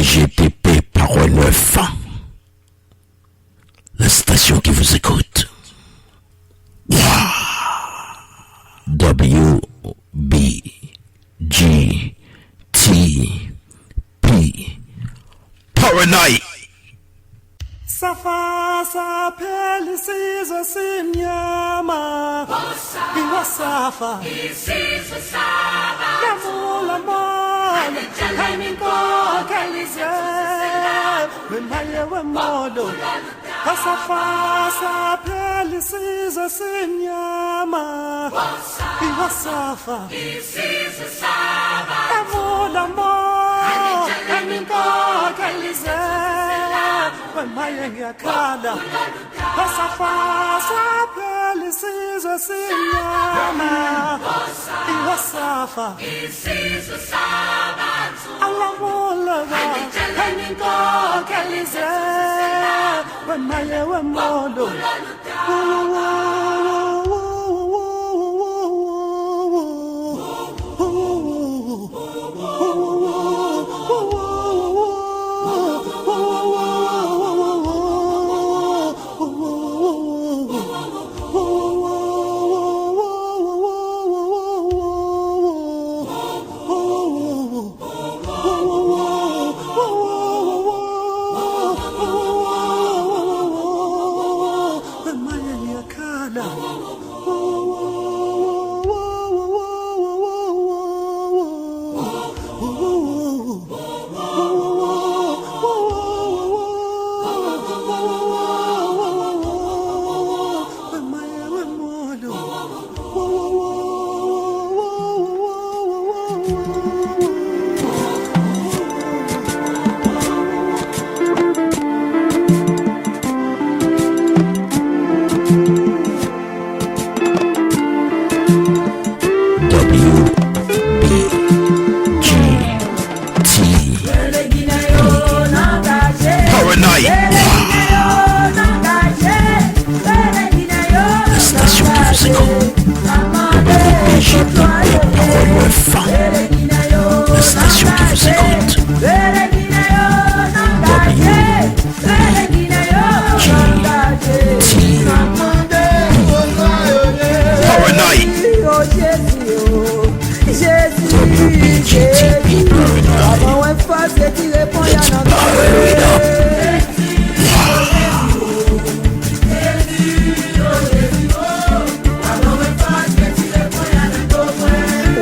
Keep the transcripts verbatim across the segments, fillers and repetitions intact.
G T P Power neuf, la station qui vous écoute. W B G T P Power Night. Safa sa pelisizo sinyama. Iwa safa. L'amour, l'amour, kaminko kalize. We maye we modo. Pasa pasa pelisizo sinyama. Iwa safa. L'amour, l'amour, kaminko kalize. We maye yakala. Pasa pasa pelisizo sinyama. Iwa safa. Alamour, l'amour, kaminko kalize. We maye we modo. W B G T P Power Night. La station qui vous écoute. W B G T P Power neuf. La station qui vous écoute. W B G T P Power Night. W B G T P Power Night. Let's power it up.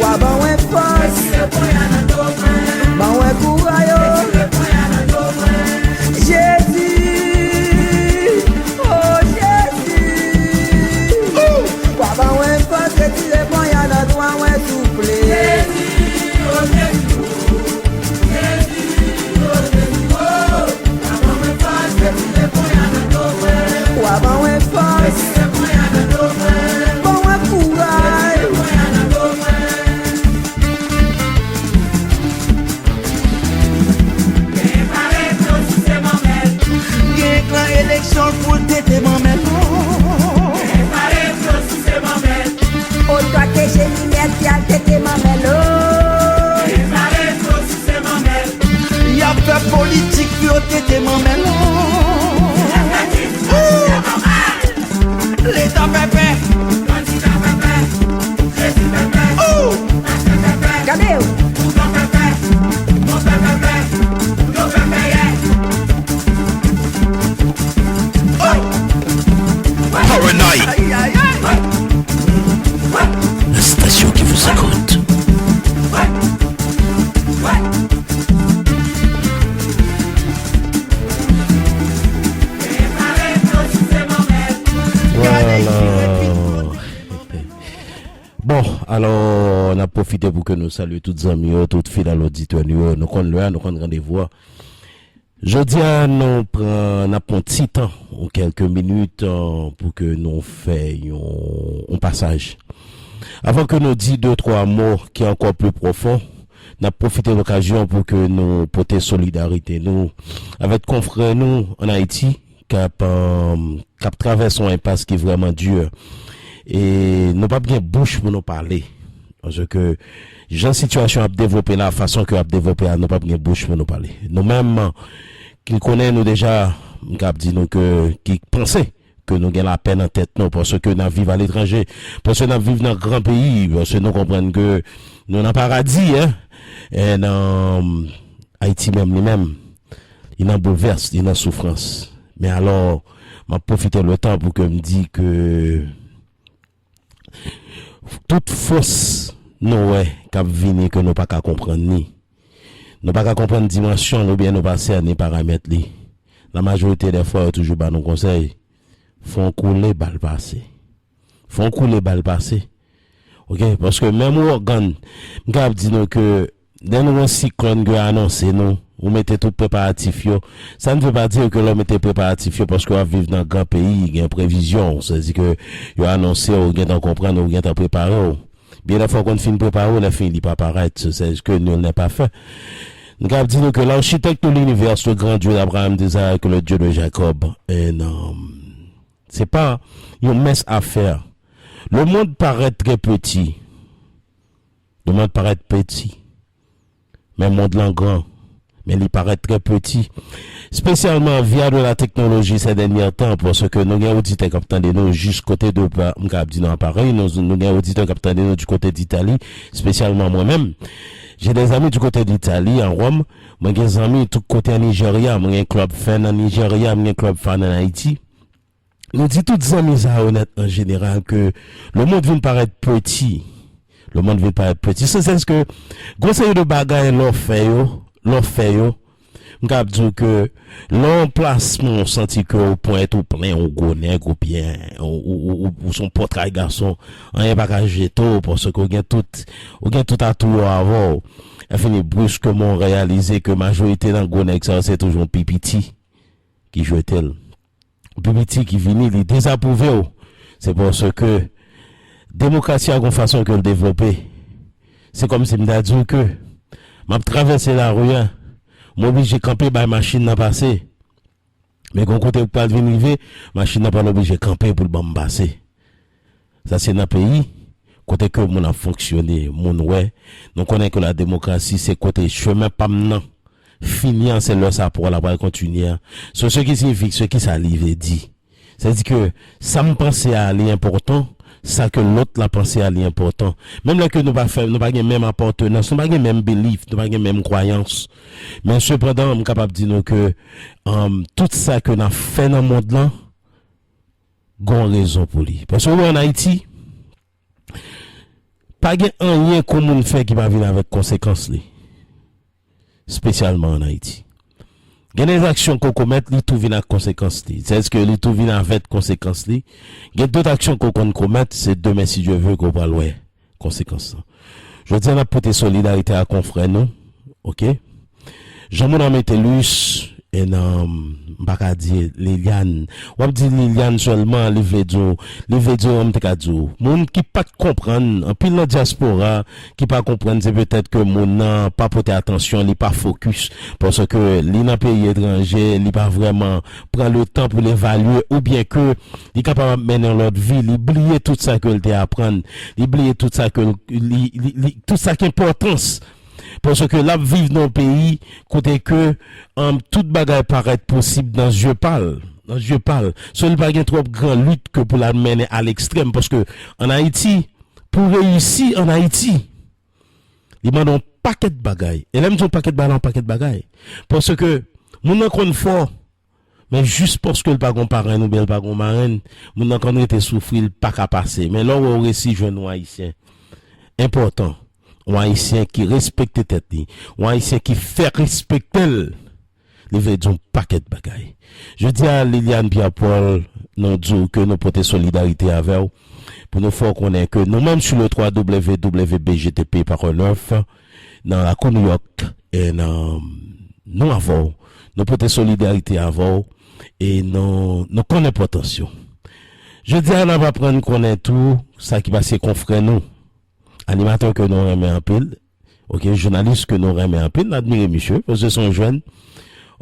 Wa ban mwen fòs, ban mwen kouraj, oh. Jezi, oh Jezi. Wa ban mwen fòs, retire ponyad nan dwèt mwen, souple. Wa ban mwen fòs, ban mwen kouraj. Gen plan eleksyon pou l tete manmèl. Otwa ke jeni mèt y al tete manmèl, oh. Y ap fè politik pou yo tete manmèl. Leta pèpè. Gade yo. Power Night. La station qui vous écoute. Voilà. Bon, alò, n ap pwofite pou ke nou salye tout zanmi yo, tout fidèl oditè nou yo. Nou konn lè a, nou konn randevou a. Jodi a, nou pran, n ap pran ti tan, yon kèlke minit, eh, pou ke nou fè yon, yon pasaj. Avan ke nou di de twa mo ki ankò pli pwofon, n ap pwofite lokazyon pou ke nou pote solidarite nou avèk konfrè nou ann Ayiti k ap, eh, k ap travèse yon enpas ki vrèman di. E nou p ap gen bouch pou nou pale. Paske jan sitiyasyon ap devlope la, fason ke ap devlope a, nou p ap gen bouch pou nou pale. Nou menm ki konnen nou deja, m kab di nou ke, ki panse ke nou gen lapè nan tèt nou, paske n ap viv aletranje, paske n ap viv nan gran peyi, paske nou konprann ke nou nan paradi, en. E nan Ayiti menm, li menm, li nan boulvès, li nan soufrans. Men alò, m ap pwofite letan pou ke m di ke tout fòs nou wè k ap vini ke nou pa ka konprann li. Nou pa ka konprann dimansyon l oubyen nou pa sène paramèt li. La majorite dè fwa, yo toujou ba nou konsèy, fè yon koule, ba l pase. Fè yon koule, ba l pase. Oke, paske menm ougan, m kab di nou ke lè nou gen siklòn ke yo anonse nou, ou mete tout preparatif yo. Sa n vle pa di ke lè w mete preparatif yo, paske w ap viv nan gran peyi, gen previzyon, sètadi ke yo anonse w, ou gentan konprann, ou gentan prepare w. Byen dè fwa w konn fin prepare w, lè fini li pa parèt, sètadi ke nul n'est parfait. M kab di nou ke l'architecte de l'univers, le grand Dieu d'Abraham, d'Isaac, le Dieu de Jacob, and, um, se pa yon mens a fè. Le monde paraît très petit. Le monde paraît petit. Men mond lan gran. Men li parèt trè peti. Espesyalman via de la teknoloji sè dènye tan, paske nou gen oditè k ap tande nou jis kote de, m kab di nan aparèy, nou, nou gen oditè k ap tande nou di kote d'Itali, espesyalman mwen menm. J'ai des amis du côté d'Italie, en Rome. Mwen gen zanmi tout kote an Nijerya. Mwen gen club fan an Nijerya, mwen gen club fan an Ayiti. Nou di tout zanmi sa yo nèt an jeneral ke le monde vin parèt peti. Le monde vin parèt peti. Se sèske gwo seri de bagay lè w fè yo, lè w fè yo, m kab di w ke lè w plasman w santi ke w pwent ou plen, ou gwo nèg, oubyen ou, ou, ou, ou, ou se yon pòtray gason, anyen pa ka jete w, paske w gen tout, ou gen tout atou yo avè w. Lè fini, briskman w reyalize ke majorite nan gwo nèg sa yo se toujou yon pi piti ki jete l. Pi piti ki vini, li dezapwouve w. Se paske demokrasi a gon fason ke l devlope. Se kòmsi m ta di w ke m ap travèse lari a, m oblije kanpe bay machin nan pase. Men gon kote pou pral vin rive, machin nan pral oblije kanpe pou l ban m pase. Sa se nan peyi kote ke moun ap fonksyone, moun wè. Nou konnen ke la demokrasi se kote chemen pa m nan fini an, se lè sa pou la pral kontinye an. So, se ki siyifi, se ki sa li vle di? Sètadi ke sa m panse a li enpòtan, sa ke lòt la panse a li enpòtan. Menm lè ke nou pa fè, nou pa gen menm apatnans, nou pa gen menm belief, nou pa gen menm kwayans. Men sepandan, m kapab di nou ke, um, tout sa ke n ap fè nan mond lan, gon rezon pou li. Paske ou wè an Ayiti, pa gen anyen ke yon moun fè ki pa vin avèk konsekans li. Espesyalman an Ayiti. Gen de aksyon ke w komèt, li tou vin ak konsekans li. Sètadi ke li tou vin avèk konsekans li. Gen dòt aksyon ke w konn komèt, se demen, si Dye vle, ke w pral wè konsekans lan. Jodi a, n ap pote solidarite a konfrè nou, oke? Jan moun nan mete Luis, e nan, m pa ka di Liliane. W ap di Liliane sèlman, li vle di w, li vle di w, m te ka di w. Moun ki pa t konprann, anpil nan dyaspora ki pa konprann, se petèt ke moun nan pa pote atansyon, li pa fokis, paske li nan peyi etranje, li pa vrèman pran le tan pou l evalye, oubyen ke li kapab ap mennen yon lòt vi, li bliye tout sa ke l te aprann, li bliye tout sa ke l, li, li, li, tout sa ki enpòtans. Paske l ap viv nan yon peyi kote ke, um, tout bagay parèt posib nan zye pa l, nan zye pa l. So, li pa gen twòp gran lit ke pou l al mennen a lekstrèm, paske an Ayiti, pou reyisi an Ayiti, li mande yon pakèt bagay. E lè m di yon pakèt bagay, yon pakèt bagay. Paske moun nan konn fò, men jis paske l pa gon parenn oubyen l pa gon marenn, moun nan konn rete soufri, l pa ka pase. Men lè w wè w resi jwenn yon Ayisyen enpòtan, yon Ayisyen ki respekte tèt li, yon Ayisyen ki fè respekte l, li vle di yon pakèt bagay. Jodi a, Liliane Pierre Paul, nou di w ke nou pote solidarite avè w, pou nou fè w konnen ke nou menm sou le twa w w w B G T P Parole Neuve, nan lakou Nouyòk, e nan, nou avè w, nou pote solidarite avè w, e nou, nou konn enpòtans yo. Jodi a, n ap aprann konnen tou sa ki pase konfrè nou, animatè ke nou renmen anpil, oke, jounalis ke nou renmen anpil, n admire misye, paske se yon jèn,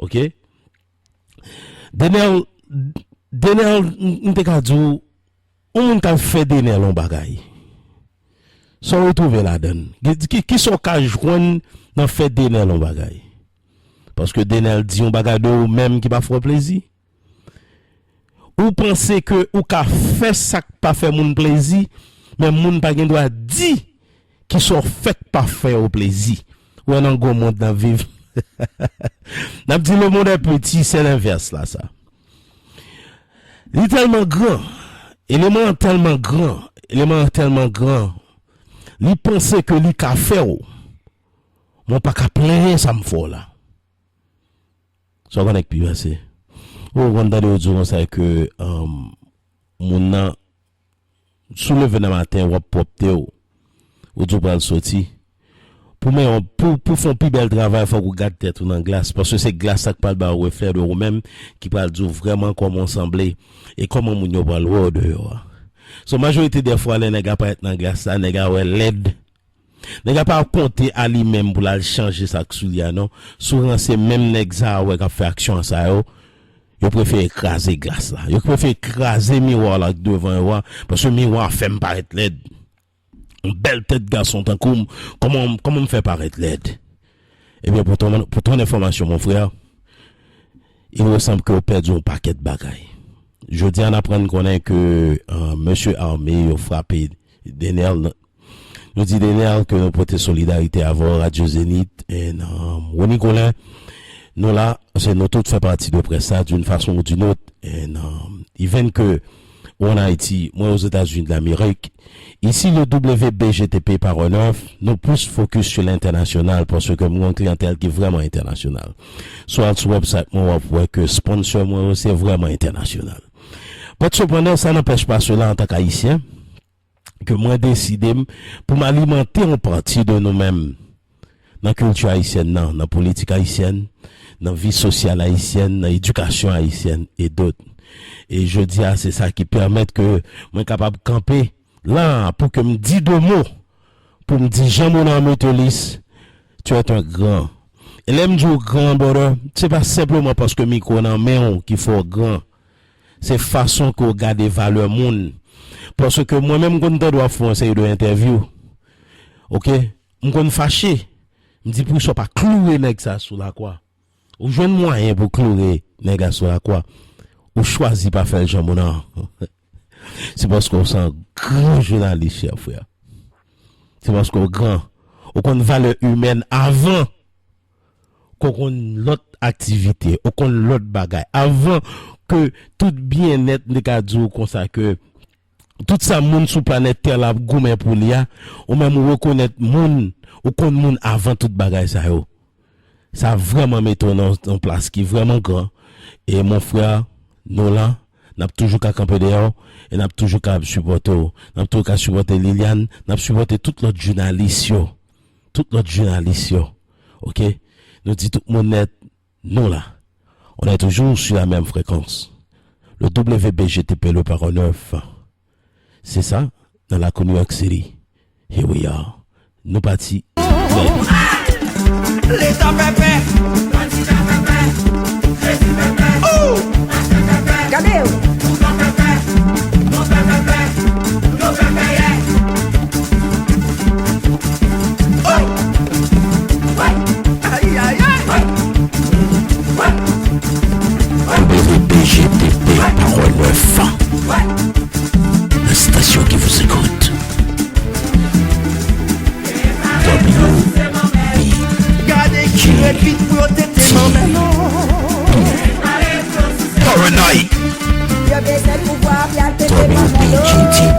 oke. Denèl, Denèl, m, m te ka di w, yon moun k al fè Denèl yon bagay. Sa w retwouve ladan l? Ki, ki, ki sa w ka jwenn nan fè Denel yon bagay? Paske Denel di yon bagay de ou menm ki pa fè w plezi? Ou panse ke ou ka fè sa k pa fè moun plezi, men moun pa gen dwa di ki sa w fè k pa fè yo plezi. Ou wè nan gwo mond n ap viv. N ap di le monde est petit, se lenvès la sa. Li tèlman gran, eleman an tèlman gran, eleman an tèlman gran, li panse ke li ka fè w. Mwen pa ka plenyen sa m fè w la. Sa w konnen k pi pase. Ou konn tande yo di w konsa ke um, moun nan, si w leve nan maten, w ap pwòpte w. Ou di w pral soti. Pou men, pou, pou fè yon pi bèl travay, fòk ou gad tèt ou nan glas. Paske se glas la k pral ba w reflè de ou menm, ki pral di w vrèman kòman w sanble e kòman moun yo pral wè w deyò a. So, majorite dè fwa, lè nèg aparèt nan glas la, nèg a wè lèd. Nèg la pa konte a li menm pou l al chanje sa k sou li a non. Si w ranse menm nèg sa a wè k ap fè aksyon sa yo, yo prefere kraze glas la. Yo prefere kraze miwa la k devan yo a, paske miwa a fè m parèt lèd. Yon bèl tèt gason tankou m, kòman, kòman m fè parèt lèd? Ebyen, pou ton, pou ton enfòmasyon, mon frè, il ressemble ke w pèdi yon pakèt bagay. Jodi a, n aprann konnen ke uh, mesye ame yo frape Denel Nou di Denel ke nou pote solidarite avè w, Radyo Zenith, and um, Rony Colin, nou la, paske nou tout fè pati de près sa d'une façon ou d'une autre, and um, even ke ou an Ayiti, mwen Ozetazini de Lamerik, isi le W B G T P Power Neuf, nou plis fokis sou lentènasyonal paske m gen yon kliyantèl ki vrèman entènasyonal. Si w al sou website mwen, w ap wè ke sponsor mwen yo se vrèman entènasyonal. But sepandan, sa n'empêche pas cela, antank Ayisyen, ke mwen deside m pou m alimante yon pati de nou menm nan kilti ayisyèn nan, nan politik ayisyèn, nan vi sosyal ayisyèn, nan edikasyon ayisyèn e dot. E jodi a, se sa ki pèmèt ke mwen kapab kanpe la pou ke m di de mo, pou m di Jean Monard Metellus, tu es un grand. E lè m di w gran, brother, se pa senpleman paske mikwo nan men w ki fè w gran. Se fason ke w gade valè moun. Paske mwen menm m konn tande w ap fè yon seri de entèvyou. Oke? M konn fache. M di poukisa w pa kloure nèg sa sou lakwa? Ou jwenn mwayen pou kloure nèg la sou lakwa. Ou chwazi pa fè l Jean Monard. Se paske w se yon gran jounalis, chè frè. Se paske w gran. Ou konn valè imèn avan ke w konn lòt aktivite, ou konn lòt bagay. Avan ke tout byennèt, m te ka di w konsa ke tout sa moun sou planèt tè la ap goumen pou li a, ou menm ou rekonèt moun, ou konn moun avan tout bagay sa yo. Sa vrèman mete w nan yon plas ki vrèman gran. E mon frè, nou la, n ap toujou ka kanpe dèyè w, e n ap toujou ka sipòte w. N ap toujou ka sipòte Liliane, n ap sipòte tout lòt jounalis yo. Tout lòt jounalis yo. Oke? Nou di tout moun nèt, nou la. On est toujours sur la même fréquence. Le W B G T P, le Power Neuf. Se sa, nan lakou New York City. Here we are. Nou pati. Leta pèpè. Oh! Gade yo. Ay, ay, ay. W B G T P, Power Neuf. La station qui vous écoute. W B G T P, Power Night. W B G T